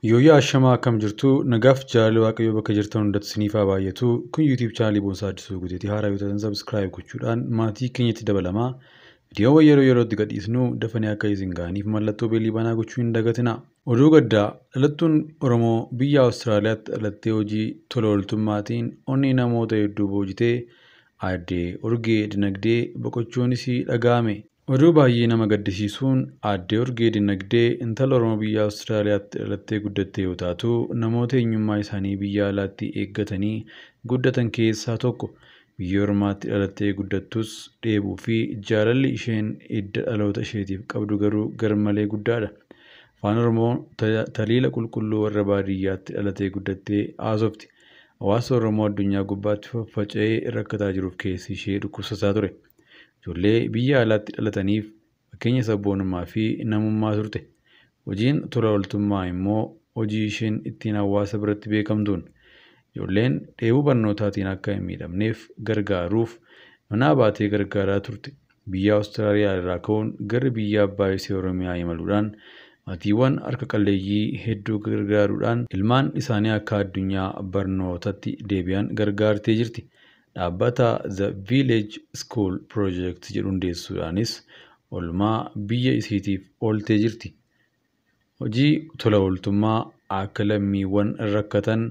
Yooyyaa ashamaa akkam jirtu nagaaf jaalala Waaqayyoo bakka jirtan hundatti isiniif haa baay'atu. Kun YouTube chaanalii Boonsaa Addisuu Guuteetii haaraa yoo taatan subscribe gochuudhaan maatii keenyatti dabalamaa. Viidiyoowwan yeroo yerootti gadhiisnu dafanii akka isin ga'aniif mallattoo beelii banaa gochuu hin dagatinaa. Oduu gaddaa dhalattuun Oromoo biyya Awustiraaliyaatti dhalattee hojii tola ooltummaatiin onnee namoota hedduu boojitee Aadde Urgee Dinagdee boqochuun isii dhaga'ame. Oduu baay'ee nama gaddisiisuun Aadde Urgee Dinagdee intala Oromoo biyya Awustiraaliyaatti dhalattee guddatte yoo taatu namoota eenyummaa isaanii biyya alaatti eeggatanii guddatan keessaa tokko. Biyya ormaatti dhalattee guddattus dheebuu fi jaalalli isheen hidda dhaloota isheetiif qabdu garuu garmalee guddaadha. Afaan Oromoo taliila qulqulluu warra baadiyyaatti dhalatee guddattee haasofti. Hawaasa Oromoo addunyaa gubbaatti faffaca'ee rakkataa jiruuf keessi ishee dhukkubsataa ture. Ijoollee biyya alaatti dhalataniif fakkeenya sabboonummaa fi namummaa turte. Hojiin tola ooltummaa immoo hojii isheen ittiin hawaasa biratti beekamtuun. Ijoolleen dheebuu barnootaatiin akka hin miidhamneef gargaaruuf manaa baatee gargaaraa turte. Biyya Awustiraaliyaa irraa ka'uun gara biyya abbaa ishee Oromiyaa imaluudhaan maatiiwwan harka qalleeyyii hedduu gargaaruudhaan ilmaan isaanii akka addunyaa barnootatti deebi'an gargaartee jirti. Dhaabbata The Village School Project jedhu hundeessuudhaanis oolmaa biyya isiitiif ooltee jirti. Hojii tola ooltummaa akka lammiiwwan rakkatan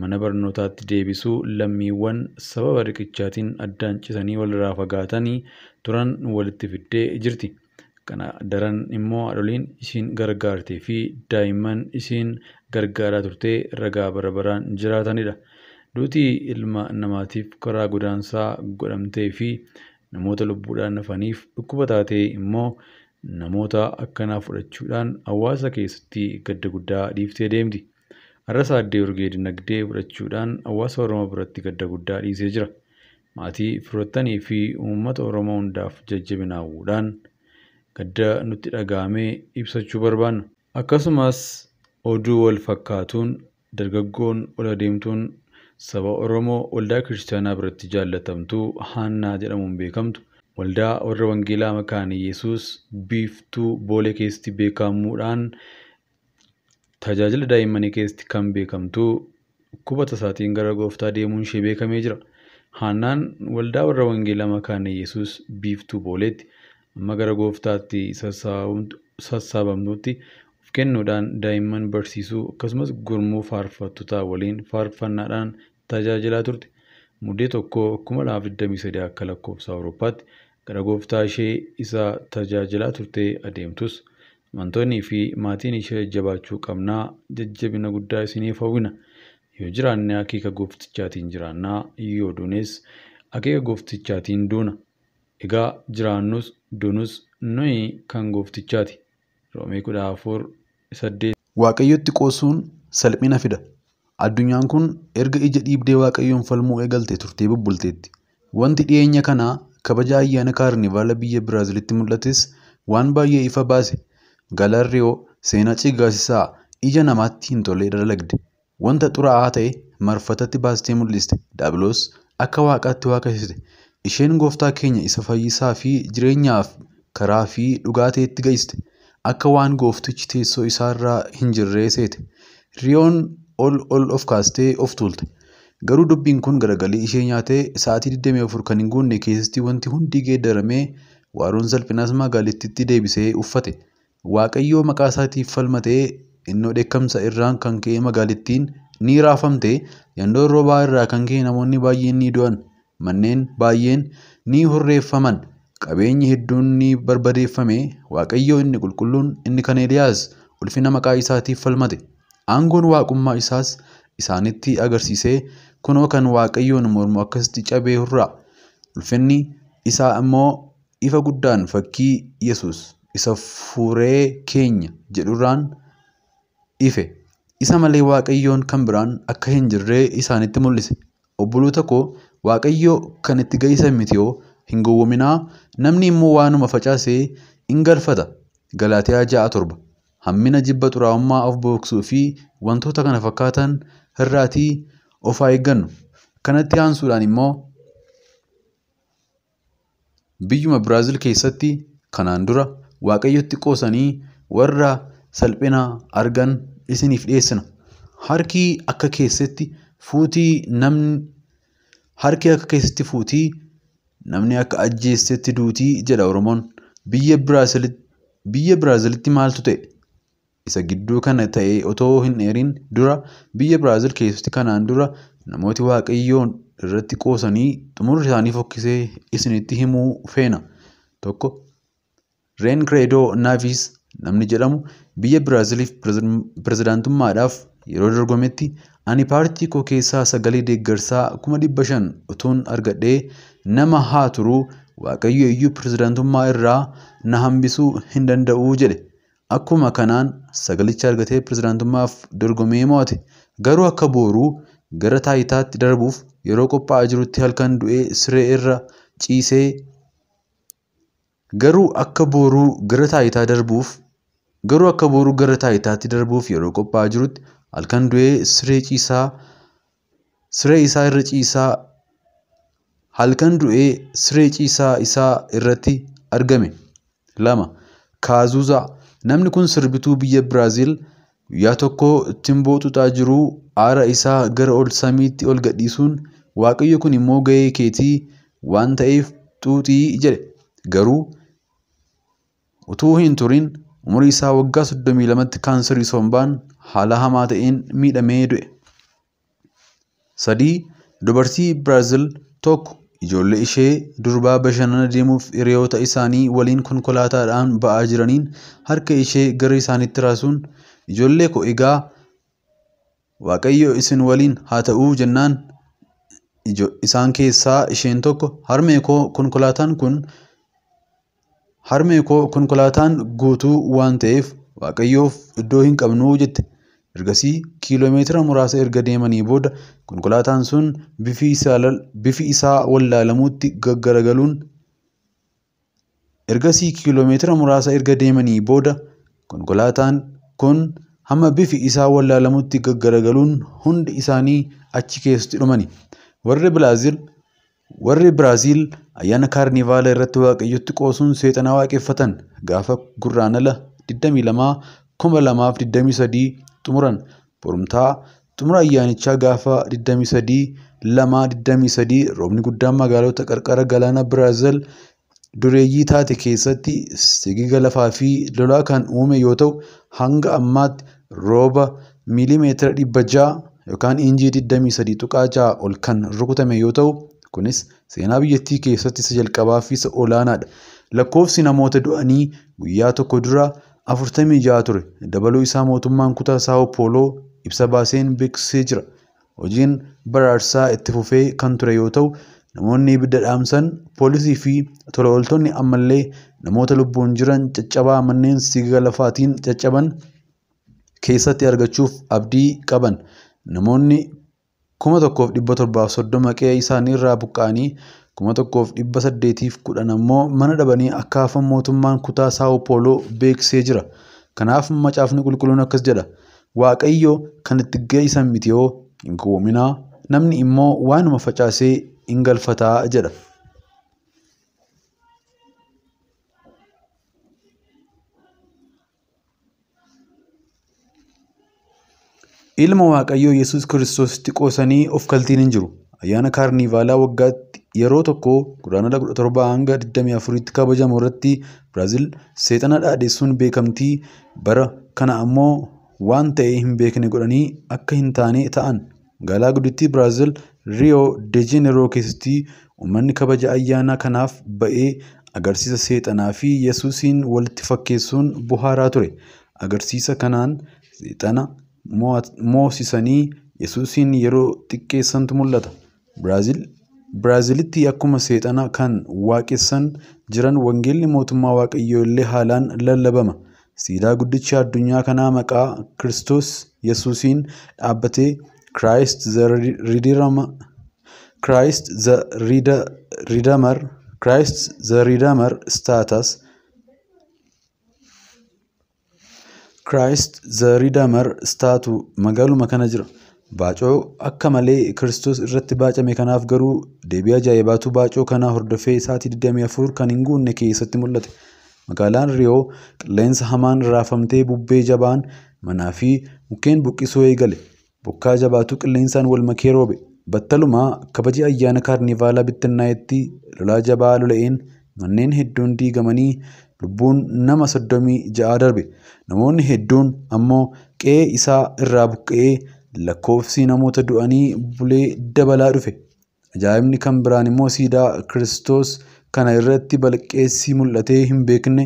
mana barnootaatti deebisuu lammiiwwan sababa riqichaatiin addaan citanii walirraa fagaatanii turan walitti fiddee jirti. Kana daran immoo haadholiin ishiin gargaartee fi daa'imman ishiin gargaaraa turte ragaa bara baraan jiraatanidha. Duuti ilma namaatiif karaa godaansaa godhamtee fi namoota lubbuudhaan hafaniif dhukkuba taatee immoo namoota akkanaa fudhachuudhaan hawaasa keessatti gadda guddaa dhiiftee deemti. Har'as Aadde Urgee Dinagdee fudhachuudhaan hawaasa Oromoo biratti gadda guddaa dhiisee jira. Maatii firoottanii fi uummata Oromoo hundaaf jajjabina hawwuudhaan gadda nutti dhaga'ame ibsachuu barbaanna. Akkasumas oduu wal fakkaatuun dargaggoon ol adeemtuun saba Oromoo waldaa kiristaanaa biratti jaallatamtuu Haannaa jedhamuun beekamtu waldaa warra Wangeelaa Makaana Yesuus biiftuu Boolee keessatti beekamuudhaan tajaajila daa'immanii keessatti kan beekamtu dhukkuba tasaatiin gara gooftaa deemuun ishee beekamee jira. Haannaan waldaa warra Wangeelaa Makaana Yesuus biiftuu Booleetti amma gara gooftaatti sassaabamtutti of kennuudhaan daa'imman barsiisuu akkasumas gurmuu faarfattoota waliin faarfannaadhaan tajaajilaa turte. Muddee 1, 2023 akka lakkoofsa Awurooppaatti gara gooftaa ishee isa tajaajilaa turte adeemtus amantoonnii fi maatiin ishee jajjabaachuu qabnaa jajjabina guddaa isiniif hawwina. Yoo jiraanne akeeka gooftichaatiin jiraannaa yoo duunes akeeka gooftichaatiin duuna. Egaa jiraannus duunus nuyi kan gooftichaati. Roomee 14:8. Waaqayyotti qoosuun salphina fida. Addunyaan kun erga ija dhiibdee Waaqayyoon falmuu eegalte turtee bubbulteetti. Wanti dhiyeenya kanaa kabaja ayyaana kaarnivaala biyya Biraazilitti mul'ates waan baay'ee ifa baase. Magaalaan Riyoo seenaa ciiggaasisaa ija namaatti hin tolle dalagde. Wanta xuraa'aa ta'e marfatatti baastee mul'iste. Daabiloos akka waaqaatti waaqessite. Isheen gooftaa keenya isa fayyisaa fi jireenyaaf karaa fi dhugaa ta'etti ga'iste. Akka waan gooftichi teessoo isaarraa hin jirree seete. Riyoon ol ol of kaastee of tuulte. Garuu dubbiin kun garagalee ishee nyaatee sa'aatii 24 kan hin guunne keessatti wanti hundi geeddaramee waaroon salphinaas magaalittiitti deebisee uffate. Waaqayyoo maqaa isaatiif falmatee innoo dheekkamsa irraan kan ka'e magaalittiin ni raafamte. Yandoon roobaa irraa kan ka'e namoonni baay'een ni du'an. Manneen baay'een ni hurreeffaman. Qabeenyi hedduun ni barbadeeffame. Waaqayyoo inni qulqulluun inni kan Eeliyaas ulfina maqaa isaatiif falmate. Aangoon waaqummaa isaas isaanitti agarsiisee kunoo kan Waaqayyoon mormu akkasitti cabee hurraa. Ulfinni isaa immoo ifa guddaan fakkii Yesuus isa furee keenya jedhurraan ife. Isa malee Waaqayyoon kan biraan akka hin jirree isaanitti mul'ise. Obboloota koo Waaqayyo kan itti ga'isan miti yoo hin gowwoominaa namni immoo waanuma facaasee in galfata. Galaatiyaa 6:7. Hammina jibba xuraa'ummaa of booksuu fi wantoota kana fakkaatan irraatii of haa eeggannu. Kanatti aansuudhaan immoo biyyuma Biraazil keessatti kanaan dura Waaqayyotti qoosanii warra salphina argan isiniif dhiyeessina. Harki akka keessatti fuutii namni harki akka keessatti fuutii namni akka ajjeessetti duutii jedha Oromoon. Biyya Biraazilitti maaltu ta'e? Isa gidduu kana ta'e otoo hin dheerin dura biyya Biraazil keessatti kanaan dura namooti Waaqayyoon irratti qoosanii xumurri isaanii fokkisee isinitti himuu feena. 1. Reenkireedoo Naavis namni jedhamu biyya Biraaziliif pirezidaantummaadhaaf yeroo dorgometti ani paartii koo keessaa sagalee deeggarsaa 500,000 utuun argadhee nama haa turuu Waaqayyo iyyuu pirezidaantummaa irraa na hambisuu hin danda'u jedhe. Akkuma kanaan sagalicha argatee pirezidaantummaaf dorgomee mo'ate. Garuu akka booruu gara taayitaatti darbuuf yeroo qophaa'aa jirutti halkan du'ee siree irra ciisee Garuu akka booruu gara taayitaa darbuuf garuu akka booruu gara taayitaatti darbuuf yeroo qophaa'aa jirutti halkan du'ee siree isaa irra ciisaa halkan du'ee siree ciisaa isaa irratti argame. 2. Kaazuuzaa namni kun sirbituu biyya Biraazil guyyaa tokko timboo xuuxaa jiruu aara isaa gara ol samiitti ol gadhiisuun Waaqayyo kun immoo ga'ee keetii waan ta'eef xuuxii jedhe. Garuu utuu hin turin umurii isaa waggaa 32tti kaansarii sombaan haala hamaa ta'een miidhamee du'e. 3. Dubartii Biraazil tokko ijoollee ishee durbaa bashannana deemuuf hiriyoota isaanii waliin konkolaataadhaan ba'aa jiraniin harka ishee gara isaaniitti raasuun ijoollee koo egaa Waaqayyo isin waliin haa ta'uu jennaan isaan keessaa isheen tokko harmee koo konkolaataan guutuu waan ta'eef Waaqayyoof iddoo hin qabnuu jette. Ergasii kiiloomeetira muraasa erga deemanii booda konkolaataan sun bifi isaa wallaalamuutti gaggaragaluun Ergasii kiiloomeetira muraasa erga deemanii booda konkolaataan kun hamma bifi isaa wallaalamuutti gaggaragaluun hundi isaanii achi keessatti dhumani. Warri Biraazil ayyaana kaarnivaala irratti Waaqayyotti qoosuun seexana waaqeffatan gaafa Gurraandhala 22, 2023 xumuran. Borumtaa xumura ayyaanichaa gaafa 23/2/23 roobni guddaan magaalota qarqara galaana Biraazil dureeyyii taate keessatti sigiga lafaa fi lolaa kan uume yoo ta'u hanga ammaatti rooba miilimeetira 600 yookaan injii 23.6 ol kan rukutame yoo ta'u kunis seenaa biyyattii keessatti isa jalqabaa fi isa olaanaadha. Lakkoofsi namoota du'anii guyyaa tokko dura 46 ture. Dabaluu isaa mootummaan kutaa Saawoo Pooloo ibsa baaseen beeksisee jira. Hojiin baraarsaa itti fufee kan ture yoo ta'u namoonni ibidda dhaamsan poolisii fi tola ooltonni ammallee namoota lubbuun jiran caccabaa manneen sigiga lafaatiin caccaban keessatti argachuuf abdii qaban. Namoonni 1730 qe'ee isaanii irraa buqqa'anii 1810 ammoo mana dhabanii akka hafan mootummaan kutaa Saawoo Pooloo beeksisee jira. Kanaaf macaafni qulqulluun akkas jedha. Waaqayyo kan itti ga'isan miti yoo hin gowwoominaa namni immoo waanuma facaasee hin galfataa jedha. Ilma Waaqayyoo Yesuus Kiristoositti qoosanii of kaltiin hin jiru. Ayyaana kaarnivaalaa waggaatti yeroo tokko Gurraandhala 17 hanga 24tti kabajamu irratti Biraazil seexana dhaadheessuun beekamtii bara kana ammoo waan ta'e hin beekne godhanii akka hin taane ta'an. Magaalaa guddittii Biraazil Riyoo de Jeneeroo keessatti uummanni kabaja ayyaana kanaaf ba'ee agarsiisa seexanaa fi Yesuusiin walitti fakkeessuun bohaaraa ture. Agarsiisa kanaan seexana moosisanii Yesuusiin yeroo xiqqeessantu mul'ata. Biraazilitti akkuma seexana kan waaqessan jiran wangeelli mootummaa Waaqayyoo illee haalaan lallabama. Siidaa guddicha addunyaa kanaa maqaa Kiristoos Yesuusiin dhaabbatee Christ the Redeemer status Christ the Redeemer statue magaaluma kana jira. Baacoo akka malee Kiristoos irratti baacame kanaaf garuu deebii ajaa'ibaatu baacoo kana hordofee sa'aatii 24 kan hin guunne keessatti mul'ate. Magaalaan Riyoo qilleensa hamaan raafamtee bubbee jabaan Manaa fi mukkeen buqqisuu eegale. Bokkaa jabaatu qilleensaan wal makee roobe. Battalumaa kabaji ayyaana kaarnivaalaa bittinnaa'etti lolaa jabaa lola'een manneen hedduun diigamanii lubbuun nama 36 darbe. Namoonni hedduun ammoo qe'ee isaa irraa buqqa'ee lakkoofsi namoota du'anii bulee dabalaa dhufe. Ajaa'ibni kan biraan immoo siidaa Kiristoos kana irratti balaqqeessi mul'atee hin beekne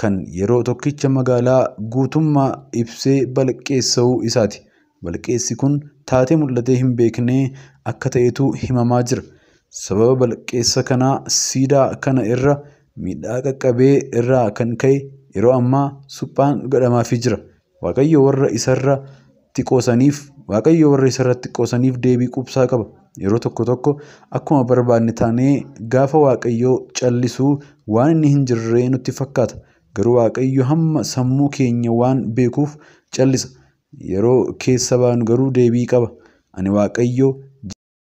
kan yeroo tokkicha magaalaa guutummaa ibsee balaqqeessa'uu isaati. Balaqqeessi kun taatee mul'atee hin beekne akka ta'etu himamaa jira. Sababa balaqqeessa kanaa siidaa kana irra miidhaa qaqqabee irraa kan ka'e yeroo ammaa suphaan godhamaafii jira. Waaqayyo warra isarratti qoosaniif deebii quubsaa qaba. Yeroo tokko tokko akkuma barbaanne taanee gaafa Waaqayyo callisuu waan inni hin jirre nutti fakkaata. Garuu Waaqayyo hamma sammuu keenya waan beekuuf callisa. Yeroo keessa baanu garuu deebii qaba. Ani Waaqayyo